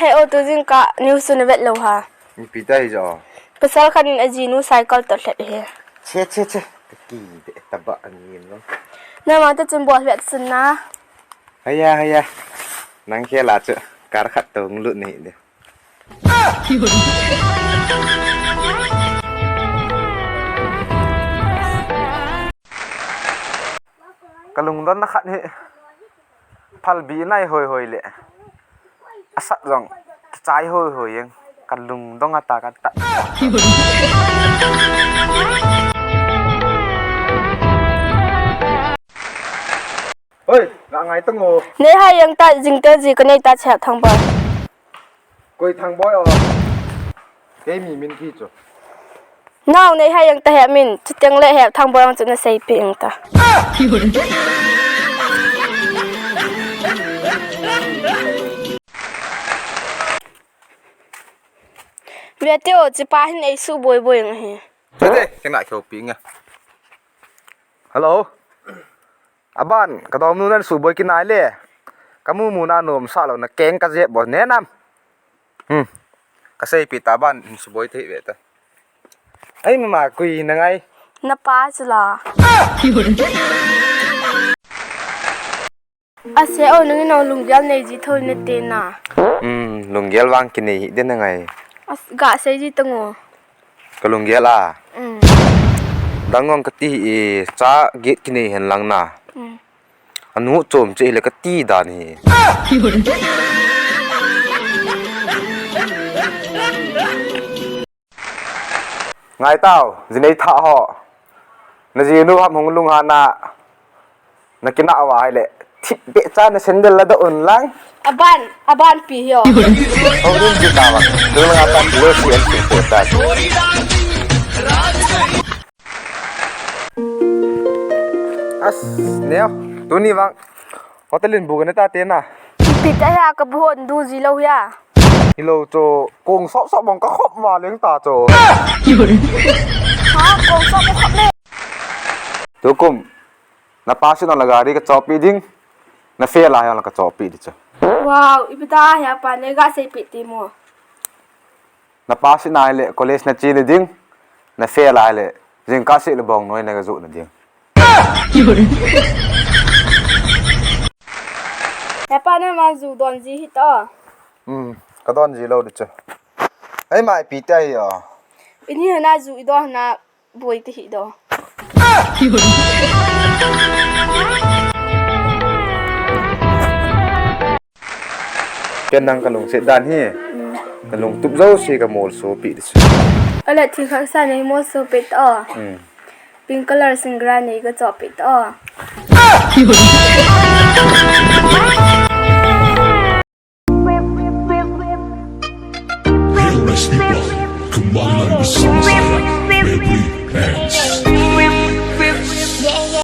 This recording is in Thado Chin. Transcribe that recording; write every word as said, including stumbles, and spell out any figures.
He o, tu jingkah news chu na vet lou ham? Ipi ti ahi jo? Pasal khat in ajinu cycle toh lhep e. Che, che, che. Ka kide taba ani lo. Nangma ta chun bol vet sun na. Haya, haya. Nang khel a chu car khat toh hung lut nahi de. Ka lungdon na khat hi. Phalbi nai hoi hoi le. Asat jong kichai hoi hoi jeng. Ka lungdon ata ka ta. Oi, na ngai tang o. Nei hai jeng ta, jing te ji ka nei ta, Hep Thangboi. Koi Thangboi o. Kei mi min thi chu. Nao nei hai jeng ta Hep min, chuteng le Hep Thangboi jong chu na seipeh jeng ta. Ve teo, chipa hin ei suboi boi jeng ahi. Che te, kei na keu pi nga. Hello. Aban, ka dom nu nan suboi kinai le. Ka mu mu na nom sa lou na keng ka jep bo ne nam. Hmm. Ka seipeh ta ban suboi thei ve ta. Ai mama kui na ngai. Na pa chu la. Ase o, nang in o lunggel nei ji thou na te na. Hmm, lunggel vang kinei hi de na ngai. As, ga sei ji tang o. Ka lunggel a. Mm. Dang ong ka ti e, cha get kinei hen lang na. Mm. Anu chom che le ka ti dan hi. Ngai tao, jinei tha ho. Na jinu ham hung lung ha na. Na kina awa hai le. Thip be cha na sandal la da un lang. Aban, aban pi hio. Hong din ji ta wa. Dul nga ta lo si an si ko ta. As, neo. Tuni vang. Hotel in bu ka ne ta te na. Pi ta hia ka bu hon du ji lou hia. Hi lou chu kong sop sop bang ka khop ma leng ta chu. Ha, kong sop ka khop le. Tukum. Na pa sina la gari ka chopi ding. Na fe la ya la ka chopi di chu. Wow, ipi ta hia pa ne ga seipeh ti mo. Na pa sina le college na chi le ding. Na fe la le. Jing ka si le bong noi na ga ju na ding. He pa, na ma ju don ji hi to. Hmm, ka don ji lou di chu. Ai mai pi ta hi o. Ini hana ju i do hana boi ti hi do. Ken nang ka lungset dan hi. Mm. Na lungtup jouse ka molso pi di chu. Ala thi khaksa nei molso pi to. Mm. Pink color singlet nei ka cho pi to.